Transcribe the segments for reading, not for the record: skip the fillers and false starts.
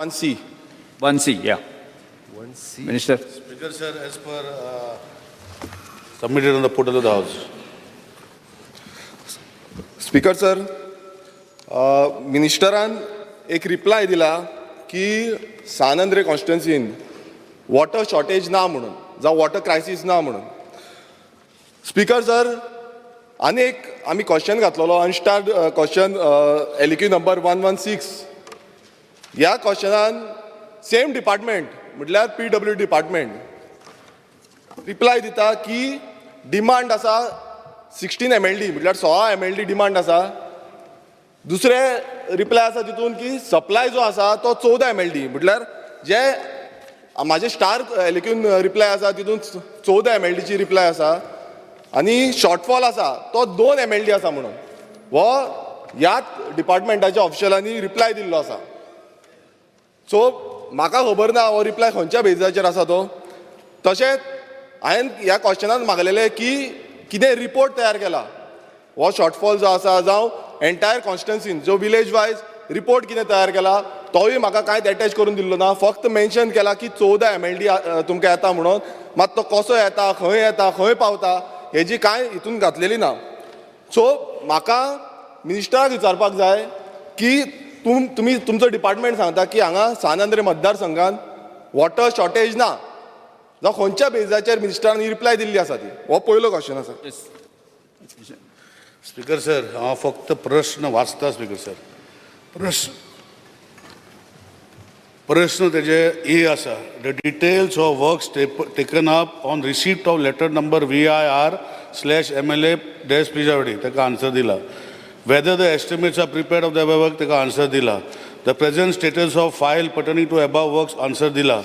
1C. 1C, yeah. Minister. Speaker sir, as per submitted on the portal of the house. Speaker sir, मिनिस्टरान एक reply दिला की सान Andre कॉन्स्टिट्युन्सीन water shortage ना म्हणून जावं वॉटर क्रायसीस ना म्हणून. स्पीकर सर, आनी एक आमी क्वेश्चन घातलेलो, unstarred question LAQ number 116. ह्या क्वेश्चनान सेम डिपार्टमेंट, म्हटल्यार पीडब्ल्यू डिपार्टमेंट, रिप्लाय दिता की डिमांड आसा 16 एमएलडी, म्हटल्यार 16 एमएलडी डिमांड आसा. दुसरे रिप्लाय आसा तितून की सप्लाय जो आसा तो 14 एमएलडी, म्हटल्यार जे म्हाजे स्टार एलएक्यून रिप्लाय आसा तितून 14 एमएलडीची रिप्लाय आसा आनी शॉर्टफॉल आसा तो 2 एमएलडी आसा म्हणून हो ह्याच डिपार्टमेंटाच्या ऑफिशलांनी रिप्लाय दिल्लो आसा. सो म्हाका खबर ना हो रिप्लाय खंयच्या बेजाचेर आसा तो. तशेंच हांवें ह्या क्वेश्चनान मागलेलें की कितें रिपोर्ट तयार केला, हो शॉर्टफॉल जो आसा जावं एंटायर कॉन्स्टिट्युन्सीन जो विलेज वायज रिपोर्ट कितें तयार केला, तोय म्हाका कांयच एटॅच करून दिल्लो ना. फक्त मेन्शन केला की 14 एमएलडी तुमकां येता म्हणून. मात तो कसो येता, खंय येता, खंय पावता, हेजी कांय हितून घातलेली ना. सो म्हाका मिनिस्टराक विचारपाक जाय की तुमी तुमचो डिपार्टमेंट सांगता की हांगा सान आंद्रे मतदारसंघात वॉटर शॉर्टेज ना, जावं खंयच्या बेजाचेर मिनिस्टरान रिप्लाय दिल्ली आसा ती? हो पयलो क्वेश्चन आसा. स्पीकर सर, हांव फक्त प्रश्न वाचता. स्पीकर सर, प्रश्न तेजे ए आसा, the details of works taken up on receipt of letter number VIR/MLA-PWD, ताका आन्सर दिला. Whether the estimates are prepared of the above work, ताका आन्सर दिला. The present status of file pertaining to above works, answer दिला.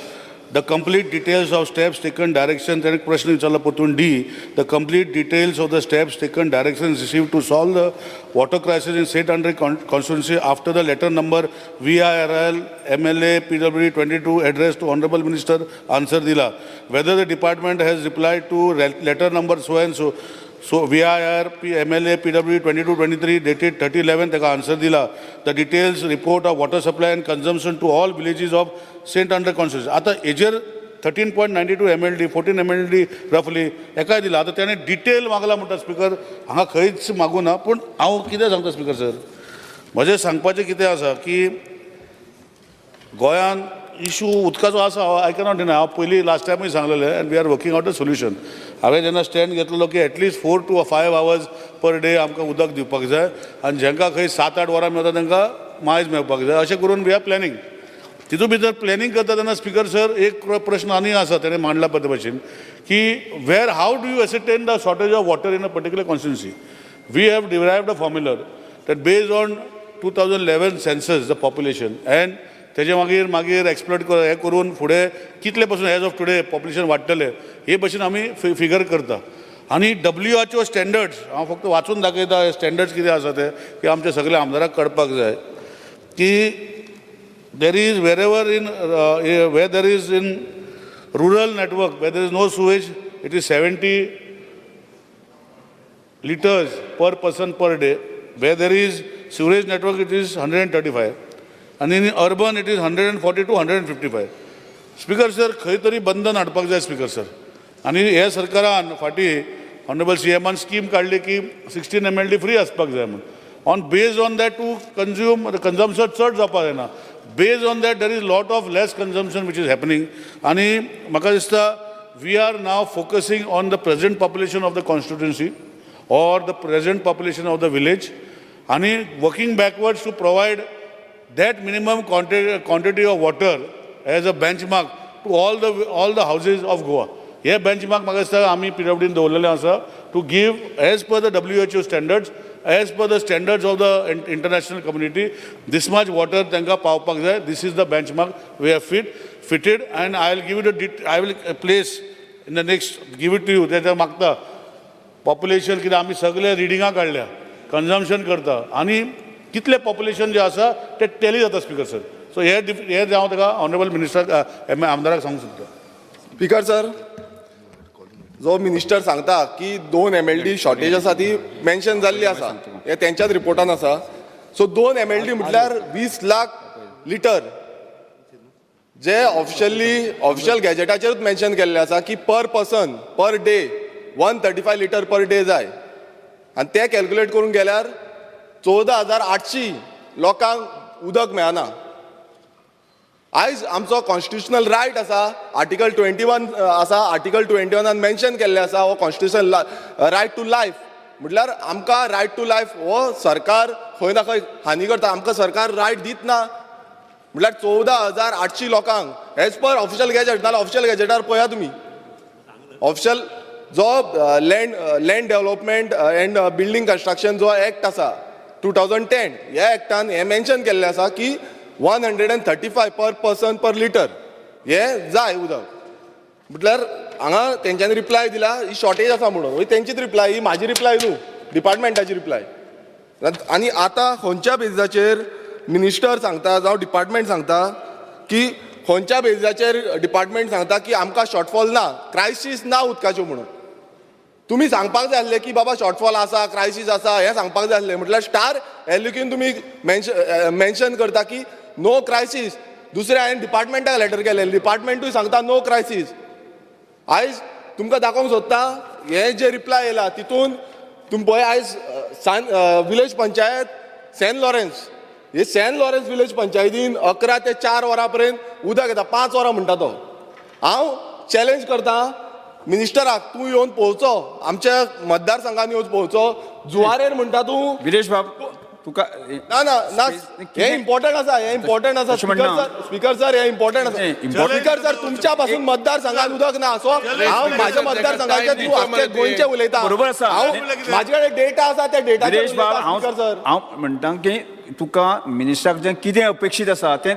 The complete details of steps taken, direction, ताणें प्रश्न विचारला परतून D, the complete details of the steps taken, direction received to solve the water crisis in Saint Andre constituency after the letter number VIRL MLA PW 22 address to honourable minister, answer दिला. Whether the department has replied to letter number so and so so VIR P MLA PW 22 23 dated 30/11, ताका answer दिला. The details report of water supply and consumption to all villages of Saint Andre constituency. आतां हेजेर 13.92 MLD, 14 MLD roughly हेकाय दिला. आतां तेणें detail मागला म्हणटा speaker, हांगा खंयच मागूं ना. पूण हांव कितें सांगता स्पिकर सर, म्हजें सांगपाचें कितें आसा की गोंयान इशू उदकाचो आसा, I cannot deny. हांव पयलीं लास्ट टायमूय सांगलेलें and we are working out a solution. हांवें जेन्ना स्टँड घेतलेलो की at least 4 to 5 hours per day आमकां उदक दिवपाक जाय आनी जांकां खंय 7-8 वरां मेळटा तांकां मायज मेळपाक जाय, अशें करून we are planning. तितून भितर प्लॅनिंग करता तेन्ना स्पिकर सर, एक प्रश्न आनी आसा, तेणें मांडला पळय भाशेन की where how do you ascertain the shortage of water in a particular constituency? We have derived a formula that based on 2011 census, the population, and तेजे मागीर मागीर एक्सप्लोट हें करून फुडें कितले पसून एज ऑफ टुडे पॉप्युलेशन वाडटलें, हे भशेन आमी फिगर करता. आनी WHO standards हांव फक्त वाचून दाखयता, स्टँडर्ड्स कितें आसा ते, की आमच्या सगल्या आमदाराक कळपाक जाय की there is wherever in where there is in rural network, where there is no sewage, it is 70 liters per person per day. Where there is sewerage network, it is 135, and in urban it is 140 to 155. Speaker sir, खंय तरी बंधन हाडपाक जाय speaker sir. आनी हे सरकारान फाटीं honourable C एमान scheme काडली की 16 एमएलडी फ्री आसपाक जाय म्हूण. On base on that to consume, consumption चड जावपाक जायना. Based on that, there is lot of less consumption which is happening. आनी म्हाका दिसता we are now focusing on the present population of the constituency or the present population of the village आणि working backwards to provide that minimum quantity of water as a benchmark to all the houses of Goa. Hey benchmark म्हाका दिसता आमी पीडब्ल्यूडीन दवरलेलें आसा to give as per the WHO standards, as per the standards of the international community, this much water तांकां पावपाक जाय. This is the benchmark we have fitted and I will give it, I will place in the next, give it to you. तेच्या मागता population कितें, आमी सगळे रिडिंगां काडल्या, consumption करता आनी कितलें पॉप्युलेशन जें आसा तें टॅली जाता स्पिकर सर. सो हे हे हांव ताका ऑनरेबल मिनिस्टर आमदाराक सांगूंक सोदता. स्पीकर सर, जो मिनिस्टर सांगता की 2 एमएलडी शॉर्टेज आसा, ती मेन्शन जाल्ली आसा, हे तेंच्याच रिपोर्टान आसा. सो 2 एमएलडी म्हटल्यार 20 लाख लिटर. जे ऑफिशियली ऑफिशियल गॅजेटाचेरूच मेन्शन केल्लें आसा की per person per day 135 litre per day जाय आनी ते कॅल्क्युलेट करूंक गेल्यार 14,800 लोकांक उदक मेळना. आयज आमचो कॉन्स्टिट्युशनल रायट आसा, आर्टिकल 21 आसा, आर्टिकल 21 मेन्शन केल्लें आसा हो कॉन्स्टिट्युशनल रायट टू लायफ. म्हटल्यार आमकां रायट टू लायफ हो सरकार खंय ना खंय हानी करता, आमकां सरकार रायट दित ना. म्हटल्यार 14,800 लोकांक एज पर ऑफिशियल गॅजेट, नाल्यार ऑफिशियल गॅजेटार पळया तुमी ऑफिशियल जो land development and building construction जो एक्ट आसा 2010, ह्या एक्टान हें मेन्शन केल्लें आसा की 135 पर पर्सन पर लिटर हें जाय उदक. म्हटल्यार हांगा तेंच्यांनी रिप्लाय दिला ही शॉर्टेज आसा म्हणून, ही तेंचीच रिप्लाय, ही म्हाजी रिप्लाय न्हू, डिपार्टमेंटाची रिप्लाय. आनी आतां खंयच्या बेजिसाचेर मिनिस्टर सांगता जावं डिपार्टमेंट सांगता की खंयच्या बेजिसाचेर डिपार्टमेंट सांगता की आमकां शॉर्टफॉल ना, क्रायसीस ना उदकाच्यो म्हणून. तुमी सांगपाक जाय आसलें की बाबा शॉर्टफॉल आसा, क्रायसीस आसा, हें सांगपाक जाय आसलें. म्हटल्यार स्टार एल्युकीन तुमी मेन्शन करता की नो क्रायसीस. दुसरें हांवें डिपार्टमेंटाक लेटर केलें, डिपार्टमेंटूय सांगता नो क्रायसीस. आयज तुमकां दाखोवंक सोदता हें जे रिप्लाय येयला तितून तुमी पळय आयज सान विलेज पंचायत सेंट लॉरेन्स, हे सेंट लॉरेन्स विलेज पंचायतीन 11 ते 4 वरां पर्यंत उदक येता, 5 वरां म्हणटा तो. हांव चॅलेंज करता मिनिस्टराक, तूं येवन पळोवचो, आमच्या मतदारसंघान येवन पळोवचो. जुवारेर म्हणटा तूं विरेश बाब, तुका ना ना ना, हें इम्पॉर्टंट आसा, हें इम्पॉर्टंट आसा. स्पीकर सर, हें इम्पॉर्टंट आसा. स्पीकर सर, तुमच्या पासून मतदारसंघात उदक ना, सो हांव म्हाज्या मतदारसंघाचे तूं आख्खे गोंयचे उलयता. बरोबर आसा. हांव म्हाजे कडेन डेटा आसा, त्या डेटाचेर विरेश बाब, हांव म्हणटा की तुका मिनिस्टराक जें कितें अपेक्षीत आसा तें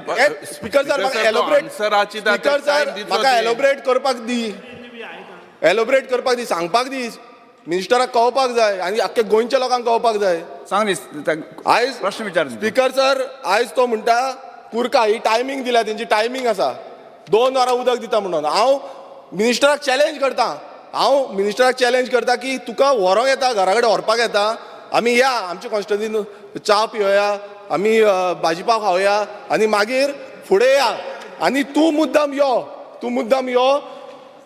स्पीकर सर म्हाका एलोबरेट, स्पीकर सर म्हाका एलोबरेट करपाक दी, एलोबरेट करपाक दी, सांगपाक दी, मिनिस्टराक कळपाक जाय आनी आख्खे गोंयच्या लोकांक कळपाक जाय. सांग न्ही आयज प्रश्न विचार. स्पीकर सर, आयज तो म्हणटा कुरका ही टायमींग दिल्या, तेंची टायमींग आसा 2 वरां उदक दिता म्हणून. हांव मिनिस्टराक चॅलेंज करता, हांव मिनिस्टराक चॅलेंज करता की तुका व्हरोंक येता, घरा कडेन व्हरपाक येता, आमी या आमच्या कॉन्स्टिट्युन्सीन च्या पिवया, आमी भाजी पाव खावया आनी मागीर फुडें या आनी तूं मुद्दम यो, तूं मुद्दम यो,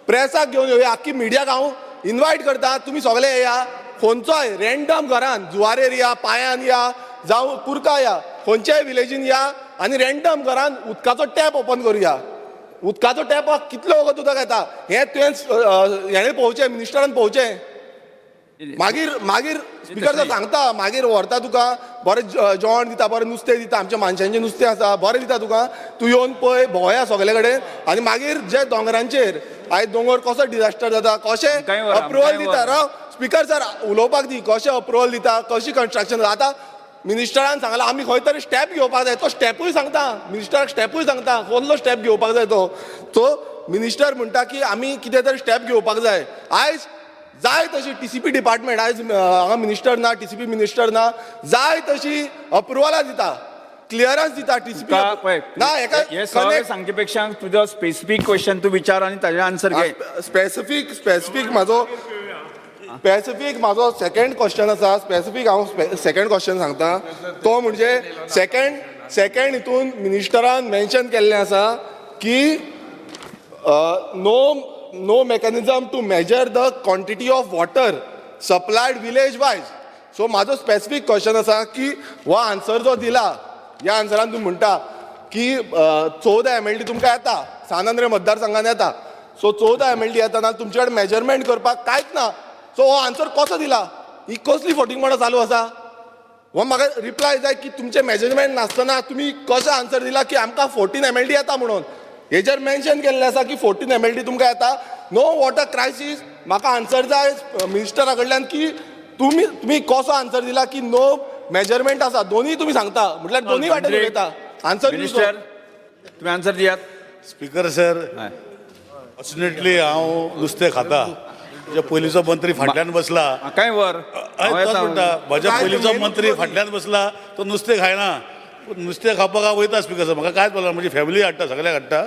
प्रेसाक घेवन यो, आख्खी मिडियाक हांव इनवायट करता, तुमी सगळे येया, खंयचोय रँडम घरान, जुवारेर या, पांयान या, जावं कुरका या, खंयच्याय विलेजीन या आनी रँडम घरान उदकाचो टॅप ओपन करुया. उदकाचो टॅपाक कितलो वगत उदक येता हें तुवें हेणें पळोवचें, मिनिस्टरान पळोवचें. मागीर मागीर स्पीकर सर सांगता, मागीर व्हरता तुका, बरें जेवण दिता, बरें नुस्तें दिता, आमच्या मानशांचें नुस्तें आसा, बरें दिता तुका, तूं येवन पळय, भोंवया सगळे कडेन. आनी मागीर जे दोंगरांचेर आयज दोंगर कसो डिजास्टर जाता, कशें अप्रुवल दिता, राव स्पीकर सर उलोवपाक दी, कशें अप्रुवल दिता, कशी कन्स्ट्रक्शन जाता. आतां मिनिस्टरान सांगलां आमी खंय तरी स्टेप घेवपाक जाय, तो स्टेपूय सांगता, मिनिस्टराक स्टेपूय सांगता कसलो स्टेप घेवपाक जाय तो. सो मिनिस्टर म्हणटा की आमी कितें तरी स्टेप घेवपाक जाय. आयज जाय तशी टीसीपी डिपार्टमेंट, आयज हांगा मिनिस्टर ना, टीसीपी मिनिस्टर ना, जाय तशी अप्रुवलां दिता, क्लियरन्स दिता टीसीपी ना. हे सगळें सांगचे पेक्षा तुजो स्पेसिफीक क्वेश्चन तूं विचार आनी ताजें आन्सर घे. स्पेसिफीक स्पेसिफीक म्हाजो स्पेसिफीक म्हाजो सेकंड क्वेश्चन आसा, स्पेसिफीक हांव सेकंड क्वेश्चन सांगता तो म्हणजे सेकंड हितून मिनिस्टरान मेन्शन केल्लें आसा की no mechanism to measure the quantity of water supplied village wise. So म्हाजो स्पेसिफीक क्वेश्चन आसा की हो आन्सर जो दिला, ह्या आन्सरान तूं म्हणटा की 14 MLD तुमकां येता, सान आंद्रे मतदारसंघान येता, सो 14 MLD येता ना, तुमचे कडेन मेजरमेंट करपाक कांयच ना, सो हो आन्सर कसो दिला, ही कसली फटींगपणां चालू आसा? हो म्हाका रिप्लाय जाय की तुमचें मेजरमेंट नासतना तुमी कसो आन्सर दिला की आमकां 14 MLD येता म्हणून. हेजेर मेन्शन केल्लें आसा की 14 MLD तुमकां येता, नो वॉटर क्रायसीस. म्हाका आन्सर जाय मिनिस्टरा कडल्यान की तुमी तुमी कसो आन्सर दिला की नो मेजरमेंट आसा, दोनूय तुमी सांगता, म्हटल्यार दोनूय वाटेन उलयता. आन्सर मिनिस्टर तुमी आन्सर दियात. स्पीकर सर, फॉर्च्युनेटली हांव नुस्तें खाता. म्हज्या पयलींचो मंत्री फाटल्यान बसला, कांय वर म्हणटा म्हज्या पयलींचो मंत्री फाटल्यान बसला, तो नुस्तें खायना, नुस्तें खावपाक हांव वयता. स्पीकर सर, म्हाका कांयच बोलना, म्हजी फॅमिली हाडटा, सगळ्याक हाडटा.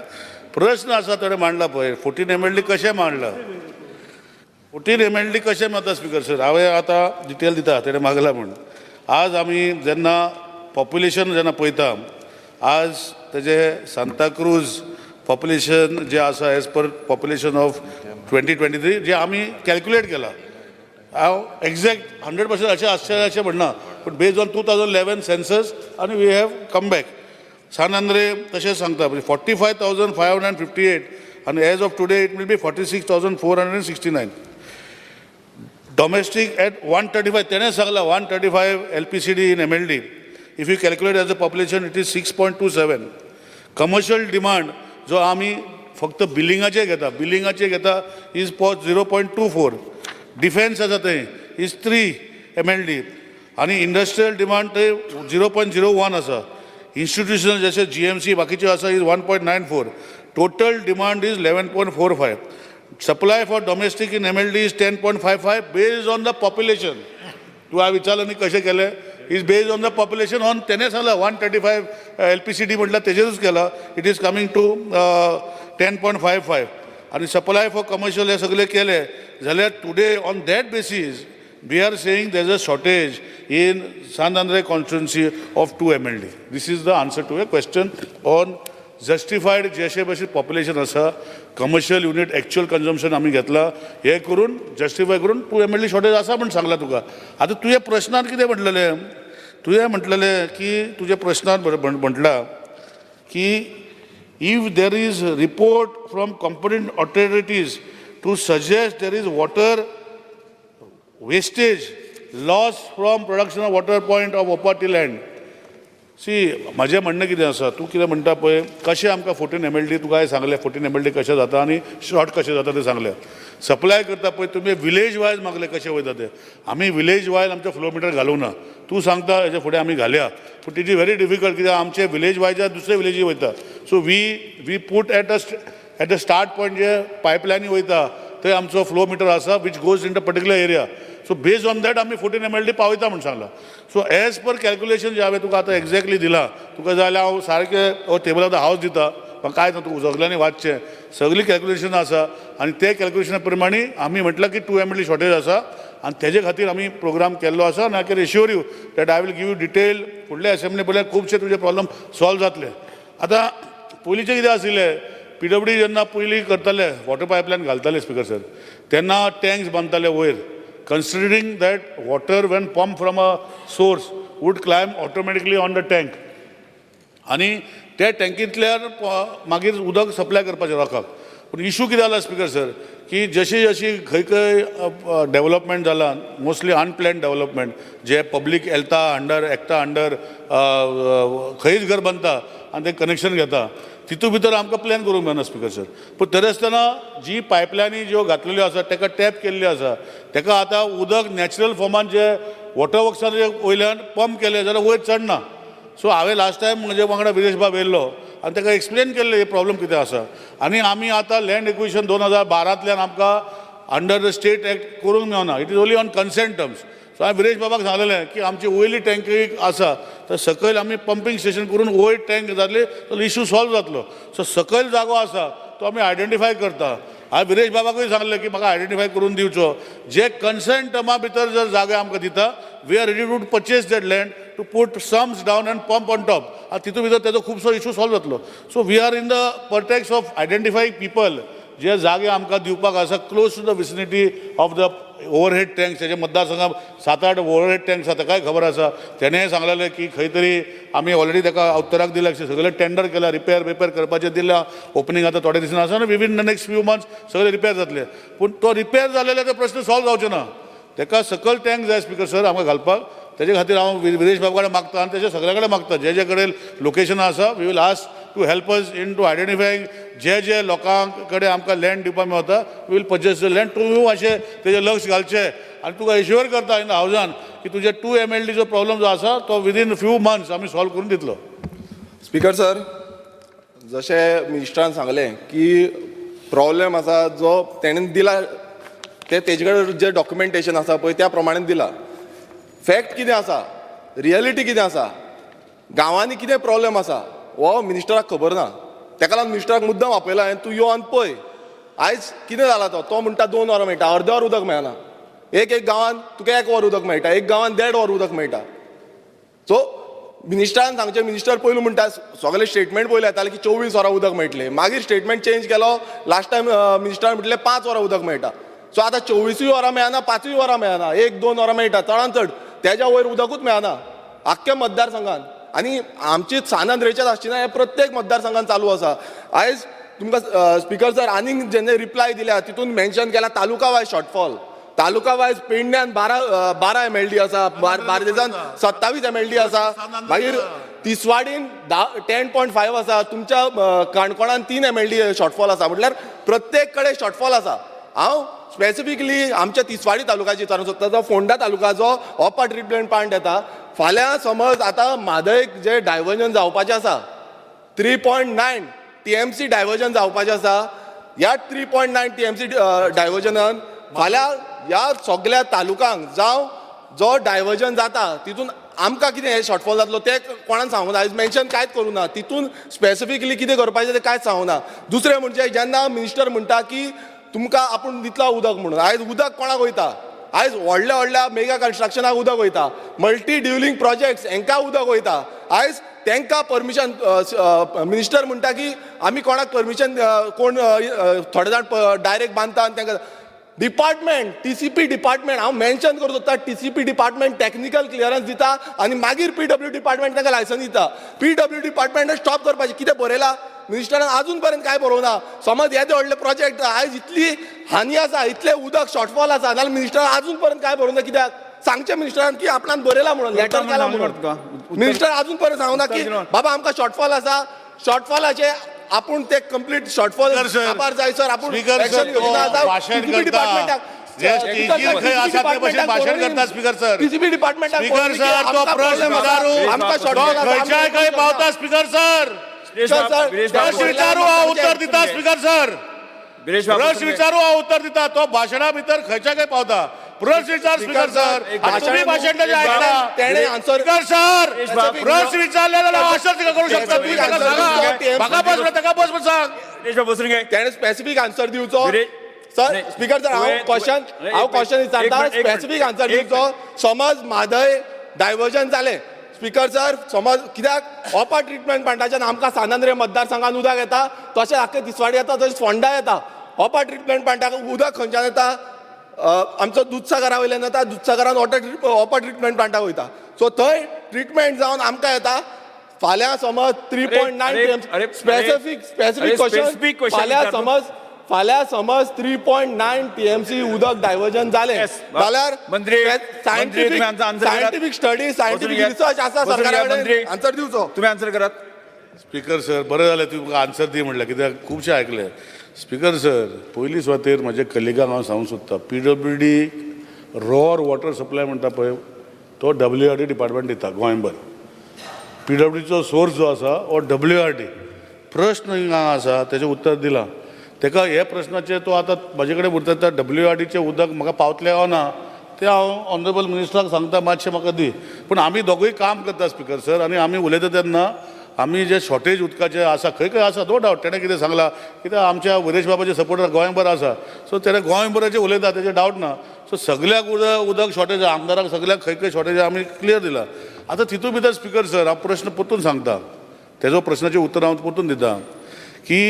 प्रश्न आसा तेणें मांडला पळय, 14 MLD कशें मांडला, 14 MLD कशें मेळटा स्पीकर सर? हांवें आतां डिटेल दिता, तेणें मागला म्हूण. आज आमी जेन्ना पॉप्युलेशन जेन्ना पळयता, आज तेजे सांताक्रूज पॉप्युलेशन जे आसा, as per population of 2023 जे आमी कॅल्क्युलेट केला, हांव एग्जॅक्ट 100% अशें आसचें अशें म्हणना, पूण based on 2011 census आनी we have come back. San Andre तशें सांगता, 45,558 आनी as of today it will be 46,469. Domestic at 135, तेणें सांगला, 135 LPCD in MLD. If you calculate as a population, it is 6.27. Commercial demand जो आमी फक्त बिलिंगाचे घेता, बिलिंगाचे घेता, is 0.24. Defence आसा थंय is 3 MLD आनी इंडस्ट्रियल डिमांड थंय 0.01 आसा. इन्स्टिट्युशन जशे जीएमसी बाकीचे आसा is 1.94. Total demand is 11.45. Supply for domestic in MLD is 10.55 based on the population. तूं हांवें विचारलें न्ही कशें केलें, is based on the population on तेणें सांगलां, 135 LPCD म्हटल्यार तेजेरूच केलां. It is coming to 10.55 आनी सप्लाय फॉर कमर्शियल हे सगळे केले जाल्यार today on that basis we are saying there is a shortage in Sant Andre constituency of 2 MLD. This is the answer to a question on justified जशे भशेन population आसा, commercial unit actual consumption आमी घेतला, हे करून justify करून 2 MLD shortage आसा म्हण सांगलां तुका. आतां तुज्या प्रश्नान कितें म्हटलेलें? तुवें म्हटलेलें की तुज्या प्रश्नान म्हटलां की if there is report from competent authorities to suggest there is water wastage loss from production of water point of Opa till end. See, म्हाजें म्हणणें कितें आसा, तूं कितें म्हणटा पळय, कशें आमकां 14 MLD, तुका हांवें सांगलें, 14 MLD कशें जाता आनी शॉर्ट कशें जाता तें सांगलें. सप्लाय करता पळय, तुमी विलेज वायज मागलें कशें वयता तें. आमी विलेज वायज आमचें फ्लो मिटर घालूंक ना. तूं सांगता हेच्या फुडें आमी घालया, पूण it is very difficult कित्याक आमचे विलेज वायज दुसरे विलेजी वयता. So we put at the start point, जे पायपलायनी वयता थंय आमचो फ्लो मिटर आसा which goes in the particular area. So based on that आमी 14 MLD पावयता म्हूण सांगलां. सो एज पर कॅल्क्युलेशन जे हांवें तुका आतां एग्जॅक्टली दिलां, तुका जाय जाल्यार हांव सारकें टेबल ऑफ the house दिता. म्हाका कांय ना, तुका सगल्यांनी वाचचें, सगळीं कॅल्क्युलेशन आसा आनी ते कॅल्क्युलेशना प्रमाणे आमी म्हटलां की 2 MLD shortage आसा आनी तेजे खातीर आमी प्रोग्राम केल्लो आसा. आनी I can assure you that I will give you detail. फुडले असेंब्ली पळल्यार खुबशे तुजे प्रॉब्लम सॉल्व जातले. आतां पयलींचें कितें आशिल्लें, पीडब्ल्यूडी जेन्ना पयलीं करताले, वॉटर पायपलायन घालताले स्पिकर सर, तेन्ना टँक्स बांदताले वयर, considering that water when pump from a source would climb automatically on the tank आनी त्या टँकींतल्यान मागीर उदक सप्लाय करपाचें लोकांक. पूण इशू कितें जाला स्पिकर सर, की जशी जशी खंय खंय डेवलपमेंट जाला, मोस्टली अनप्लॅन डेवलपमेंट, जे पब्लीक येता अंडर एक्टा अंडर खंयच घर बांदता आनी ते कनेक्शन घेता, तितू भितर आमकां प्लॅन करूंक मेळना स्पिकर सर. पूण तरी आसतना जी पायपलायनी ज्यो घातलेल्यो आसा ताका टॅप केल्ल्यो आसा, ताका आतां उदक नॅचरल फॉर्मान जे वॉटर वर्क्सान वयल्यान पंप केलें जाल्यार वयर चडना. सो हांवें लास्ट टायम म्हजे वांगडा विरेश बाब येयल्लो आनी ताका एक्सप्लेन केल्लें हे प्रॉब्लम कितें आसा. आनी आमी आतां लँड एक्विजिशन 2012तल्यान आमकां अंडर the state act करूंक मेळना, it is only on consent terms. So हांवें विरेश बाबाक सांगलेलें की आमची वयली टँकी आसा तर सकयल आमी पंपींग स्टेशन करून वयर टँक जातली तर इशू सॉल्व जातलो. सो सकयल जागो आसा तो आमी आयडेंटिफाय करता. हांवें विरेश बाबाकूय सांगलें की म्हाका आयडेंटिफाय करून दिवचो, जे कन्सेंट टर्मा भितर जर जागे आमकां दिता, we are ready to purchase that land to put sumps down and pump on top आनी तितून भितर तेजो खुबसो इशू सॉल्व जातलो. So we are in the process of identifying people जे जागे आमकां दिवपाक आसा close to the vicinity of the overhead tanks. तेजे मतदारसंघात सात आठ ओवरहेड टँक्स आसा, ताकाय खबर आसा. तेणें सांगलेलें की खंय तरी आमी ऑलरेडी ताका उत्तराक दिला, सगळें टेंडर केलां, रिपेर बिपेर करपाचें दिलां. ओपनींग आतां थोडे दिसान आसा आनी within the next few months सगळें रिपेर जातलें. पूण तो रिपेर जालेल्यार तो प्रश्न सॉल्व जावचो ना. ताका सकयल टँक जाय स्पिकर सर आमकां घालपाक. तेजे खातीर हांव विरेश बाबा कडेन मागता आनी तेजे सगळ्या कडेन मागता, जे जे कडेन लोकेशनां आसा, we will ask to help us in to identifying. जे जे लोकां कडेन आमकां लँड दिवपाक मेवता, we will purchase the land. तूं मातशें तेजें लक्ष घालचें आनी तुका एश्योर करता इन the हावजान की तुजे 2 MLDचो प्रॉब्लम जो आसा तो विदीन फ्यू मंथ्स आमी सॉल्व करून दितलो. स्पीकर सर, जशें मिनिस्टरान सांगलें की प्रॉब्लेम आसा जो तेणेन दिला ते तेजे कडेन जे डॉक्युमेंटेशन आसा पळय त्या प्रमाणे दिला. फॅक्ट कितें आसा, रियलिटी कितें आसा, गांवांनी कितें प्रॉब्लेम आसा हो मिनिस्टराक खबर ना. तेका लागून मिनिस्टराक मुद्दम आपयला हांवें, तूं यो आनी पळय आयज कितें जाला. तो तो म्हणटा 2 वरां मेळटा, अर्दे वर उदक मेळना. एक एक गांवांत तुका एक वर उदक मेळटा, एक गांवांत देड वर उदक मेळटा. सो मिनिस्टरान सांगचें, मिनिस्टर पयलू म्हणटा सगळे स्टेटमेंट पयलें येतालें की 24 वरां उदक मेळटलें, मागीर स्टेटमेंट चेंज केलो लास्ट टायम मिनिस्टरान म्हटलें 5 वरां उदक मेळटा. सो आतां 24 वरां मेळना, 5 वरां मेळना, 1-2 वरां मेळटा चडान चड, तेज्या वयर उदकूच मेळना आख्ख्या मतदारसंघान. आनी आमची सान आंद्रेचेच आसची ना, हें प्रत्येक मतदारसंघान चालू आसा. आयज तुमकां स्पीकर सर आनीक जेन्ना रिप्लाय दिल्या तितून मेन्शन केला taluka wise shortfall. Taluka wise पेडण्यान 12 MLD आसा, बार्देजान 27 MLD आसा, मागीर तिसवाडीन 10.5 आसा, तुमच्या काणकोणान 3 MLD shortfall आसा. म्हटल्यार प्रत्येक कडेन शॉर्टफॉल आसा. हांव स्पेसिफिकली आमच्या तिसवाडी तालुक्याची विचारूंक सोदता, जो फोंडा तालुकाचो ओपा ट्रिटमेंट प्लांट येता, फाल्यां समज आतां म्हादयक जे डायवर्जन जावपाचें आसा 3.9 TMC diversion जावपाचें आसा, ह्या 3.9 TMC डायवर्जनान फाल्यां ह्या सगळ्या तालुकांक जावं जो डायवर्जन जाता तितून आमकां कितें हें शॉर्टफॉल जातलो तें कोणान सांगूं ना, आयज मेन्शन कांयच करूं ना, तितून स्पेसिफिकली कितें करपाचें तें कांयच सांगूं ना. दुसरें म्हणजे जेन्ना मिनिस्टर म्हणटा की तुमकां आपूण दितलो उदक म्हणून, आयज उदक कोणाक वयता? आयज व्हडल्या व्हडल्या मेगा कन्स्ट्रक्शनाक उदक वयता, मल्टी ड्युलिंग प्रोजेक्ट्स हेंकां उदक वयता. आयज तांकां परमिशन मिनिस्टर म्हणटा की आमी कोणाक परमिशन कोण थोडे जाण डायरेक्ट बांदता आनी तांकां डिपार्टमेंट TCP department हांव मेन्शन करूं सोदता, TCP department technical clearance दिता आनी मागीर PW department तांकां लायसन्स दिता. PW department stop करपाचें, कितें बरयलां मिनिस्टरान अजून पर्यंत कांय बरोवना. समज येदे व्हडले प्रोजेक्ट आयज इतली हानी आसा, इतलें उदक शॉर्टफॉल आसा, जाल्यार मिनिस्टरान अजून पर्यंत कांय बरोवना. कित्याक सांगचें मिनिस्टरान की आपणान बरयलां म्हणून, लेटर केलां म्हणून. मिनिस्टर अजून पर्यंत सांगना की बाबा आमकां शॉर्टफॉल आसा, शॉर्टफॉलाचे आपूण ते कंप्लीट शॉर्टफॉल काबार जाय सर आपूण एक्शन घेवना. टीसीपी डिपार्टमेंटाक टीसीपी डिपार्टमेंटाक आमकां शॉर्टफॉल खंयच्याय पावता स्पीकर सर, प्रश्न विचारू हांव उत्तर दिता स्पीकर सर, प्रश्न विचारू हांव उत्तर दिता, तो भाशणा भितर खंयच्या खंय पावता. प्रश्न विचार स्पीकर सर, तुम्ही भाशण ताजें आयकला स्पीकर सर, प्रश्न विचारले जाल्यार आन्सर करूं शकता तुम्ही, ताका सांगा म्हाका बस ताका बस म्हण सांग. तेणें स्पेसिफीक आन्सर दिवचो सर. स्पीकर सर हांव क्वेश्चन विचारता, स्पेसिफीक आन्सर दिवचो. समज म्हादय डायवर्जन जालें स्पीकर सर, समज कित्याक ओपा ट्रिटमेंट प्लांटाच्यान आमकां सान आंद्रे मतदारसंघान उदक येता, तशें आख्खे तिसवाडी येता, तशें फोंडा येता. ओपा ट्रिटमेंट प्लांटाक उदक खंयच्यान येता? आमचो दुधसागरा वयल्यान येता, दुधसागरान ओपा ट्रिटमेंट प्लांटाक वयता. सो थंय ट्रिटमेंट जावन आमकां येता. फाल्यां समज 3.9 स्पेसिफीक स्पेसिफीक क्वेश्चन, फाल्यां समज 3.9 TMC उदक डायवर्जन जालें जाल्यार सायंटिफीक स्टडी, सायंटिफीक रिसर्च आसा सरकारा कडेन, आन्सर दिवचो. तुमी आन्सर करात. स्पीकर सर बरें जालें तुमी म्हाका आन्सर दी म्हणलें, कित्याक खुबशें आयकलें. स्पीकर सर पयली सुवातेर म्हज्या कलिगांक हांव सांगूंक सोदता, PWD raw water supply म्हणटा पळय तो WRD department दिता गोंयभर. PWDचो सोर्स जो आसा हो WRD. प्रश्न हांगा आसा तेजें उत्तर दिलां ताका, हे प्रश्नाचेर तो आतां म्हजे कडेन उरता. त्या WRDचें उदक म्हाका पावतलें काय ना तें हांव ऑनरेबल मिनिस्टराक सांगता, मातशें म्हाका दी. पूण आमी दोगूय काम करता स्पीकर सर, आनी आमी उलयता तेन्ना आमी जे शॉर्टेज उदकाचें आसा खंय खंय आसा नो डावट, तेणें कितें सांगलां कित्याक आमच्या वरेश बाबाचे सपोर्टर गोंयभर आसा, सो तेणें गोंयभराचें उलयता तेजें डावट ना. सो सगळ्याक उदक शॉर्टेज, आमदाराक सगळ्याक खंय खंय शॉर्टेज आमी क्लियर दिलां. आतां तितून भितर स्पीकर सर हांव प्रश्न परतून सांगता, तेजो प्रश्नाचें उत्तर हांव परतून दिता की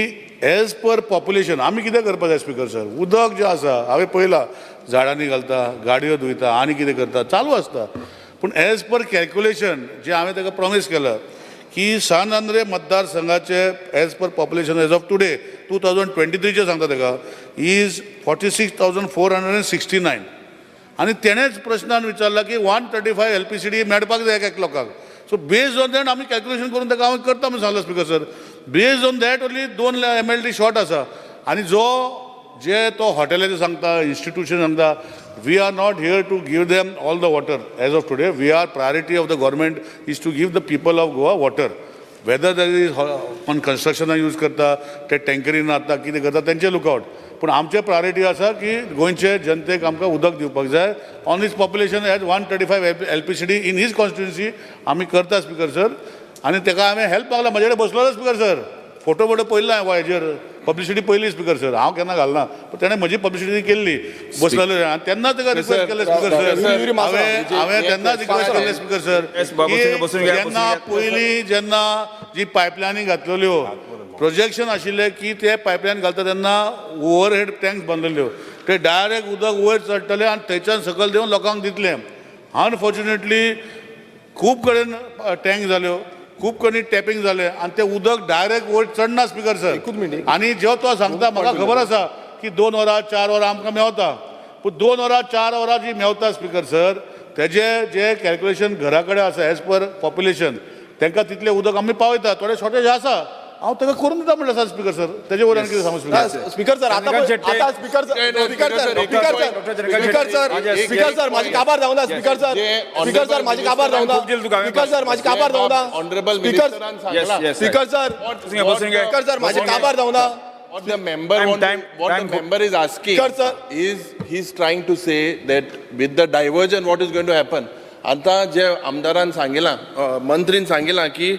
एज पर पॉप्युलेशन आमी कितें करपाक जाय स्पीकर सर. उदक जें आसा हांवें पळयलां झाडांनी घालता, गाडयो धुयता आनी कितें करता चालू आसता, पूण एज पर कॅल्क्युलेशन जें हांवें ताका प्रॉमीस केलां की सान आंद्रे मतदारसंघाचे as per population as of today 2023 सांगता ताका is 46,469. आनी तेणेच प्रश्नान विचारला की 135 LPCD मेळपाक जाय एक लोकांक. सो बेज्ड ऑन that आमी कॅल्क्युलेशन करून ताका हांव करता म्हूण सांगलां speaker sir. Based on that only 2 MLD short आसा. आनी जो जे तो हॉटेलाचें सांगता, इन्स्टिट्यूशन सांगता, we are not here to give them all the water as of today. We are priority of the government is to give the people of Goa water. Whether there is कोण कन्स्ट्रक्शनाक use करता, ते टँकरीन आता कितें करता तेंचे lookout, पूण आमचें priority आसा की गोंयचे जनतेक आमकां उदक दिवपाक जाय. On his population as 135 LPCD in his constituency आमी करता स्पीकर सर. आनी ताका हांवें हेल्प मागला, म्हजे कडेन बसलो स्पीकर सर, फोटो बोटो पळयला हांवें हेजेर पब्लिसिटी पयली स्पीकर सर, हांव केन्ना घालना, पण तेणें म्हजी पब्लिसिटी केल्ली बसलेलो आनी तेन्ना ताका रिक्वेस्ट केल्लें स्पीकर सर. हांवें तेन्नाच रिक्वेस्ट केल्लें स्पीकर सर की जेन्ना पयलीं जेन्ना जी पायपलायनी घातलेल्यो प्रोजेक्शन आशिल्लें की ते पायपलायन घालता तेन्ना ओवरहेड टँक्स बांदलेल्यो, ते डायरेक्ट उदक वयर चडटलें आनी थंयच्यान सकयल देंवन लोकांक दितलें. अनफॉर्च्युनेटली खूब कडेन टँक जाल्यो, खूब कडेन टॅपींग जालें आनी तें उदक डायरेक्ट वयर चडना स्पीकर सर. आनी जें तो सांगता म्हाका खबर आसा की 2 वरां 4 वरां आमकां मेवता, पूण 2 वरां 4 वरां जी मेवता स्पीकर सर तेजें जें कॅल्क्युलेशन घरा कडेन आसा एज पर पॉप्युलेशन तांकां तितलें उदक आमी पावयता. थोडे शॉर्टेज आसा, हांव ताका करून दिता म्हणलें सर स्पीकर सर. तेजे वयल्यान कितें सांगू स्पीकर स्पीकर सर? आतां स्पीकर सर स्पीकर सर माझी काबार जावना स्पीकर सर, स्पीकर सर माझी काबार जावना स्पीकर सर, माझी काबार जावना ऑनरेबल मिनिस्टरान सांगला स्पीकर सर, स्पीकर सर माझी काबार जावना. What the member what the member is asking is he's trying to say that with the diversion what is going to happen. आता जे आमदारान सांगिलां, मंत्रीन सांगिलां की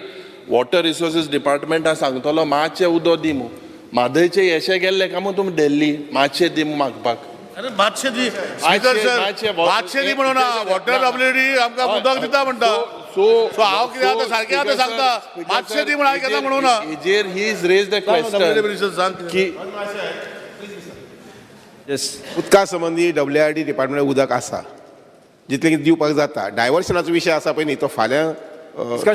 वॉटर रिसोर्सीस डिपार्टमेंटा सांगतलो मातशें उदक दी मू, म्हादयचे येशे गेल्ले काय मू तुमी दिल्ली मातशें दी मागपाक. अरे मातशें दी स्पीकर सर, मातशें दी म्हणून वॉटर ऑलरेडी आमकां उदक दिता म्हणटा. सो हांव कितें आतां सारकें आतां सांगता मातशें दी म्हणून हांवें केन्ना म्हणूं ना. हेजेर he is raise the question की उदका संबंदी WRD department उदक आसा जितलें कितें दिवपाक जाता. डायवर्सनाचो विशय आसा पळय न्ही, तो फाल्यां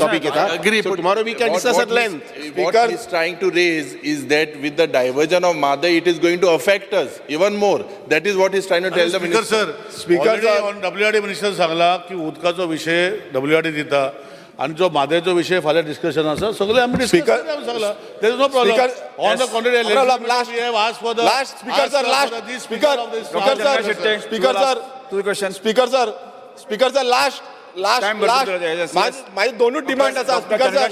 topic येता. Agree. So tomorrow we can discuss at length. What he is trying to raise is that with the diversion of Mhadei, it is going to affect us even more. That is what he is trying to tell the minister. Sir, speaker sir, on WRD minister सांगला की उदकाचो विषय WRD दिता आणि जो म्हादयचो विषय फाल्यां discussion आसा, सगळे आमी डिस्कस सांगला. There is no problem. On the contrary, last we have asked for the last speaker sir, last speaker sir, speaker sir, speaker sir, speaker sir, last last last माझे दोनूच डिमांड आसा speaker sir.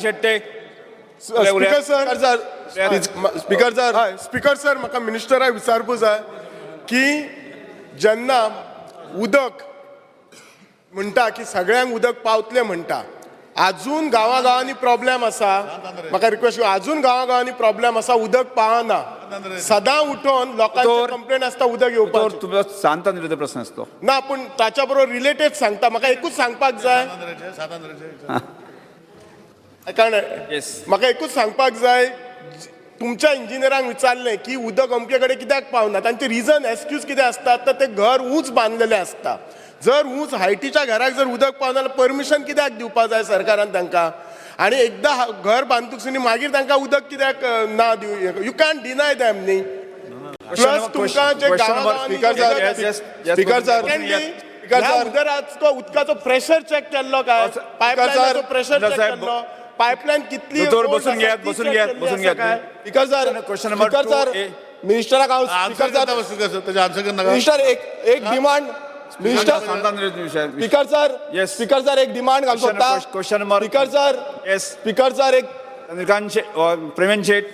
Speaker sir, speaker sir, speaker sir, म्हाका मिनिस्टराक विचारपा जाय की जेन्ना उदक म्हणटा की सगळ्यांक उदक पावतलें म्हणटा, आजून गांवागांवांनी प्रॉब्लेम आसा. म्हाका रिक्वेस्ट, आजून गांवागांवांनी प्रॉब्लेम आसा, उदक पावना. सदां उठोन लोकांची कंप्लेन आसता उदक येवपाक. तुमचो सांत आंद्रेचो प्रस्न आसलो ना, पूण ताच्या बरोबर रिलेटेड सांगता. म्हाका एकूच सांगपाक जाय, कारण म्हाका एकूच सांगपाक जाय, तुमच्या इंजिनियरांक विचारलें की उदक अमके कडेन कित्याक पावना, तांचे रिजन एक्सक्यूज कितें आसता तर ते घर ऊंच बांदलेलें आसता. जर ऊंच हायटीच्या घराक जर उदक पावना जाल्यार परमिशन कित्याक दिवपाक जाय सरकारान तांकां? आनी एकदां घर बांदतकच मागीर तांकां उदक कित्याक ना दिवं? You can't deny them न्ही. प्लस तुमकां जे गांवांनी उदराचो उदकाचो प्रेशर चॅक केल्लो काय? पायपलायनाचो प्रेशर चॅक केल्लो? पायपलायन कितली? बसून घेयात, बसून घेयात, बसून घेयात. स्पीकर सर, स्पीकर सर, मिनिस्टराक हांव स्पीकर सर, मिनिस्टर एक demand minister, speaker sir, speaker sir, एक डिमांड घालूंक सोदता. Speaker sir, speaker sir, एक चंद्रकांत प्रेमेन शेट.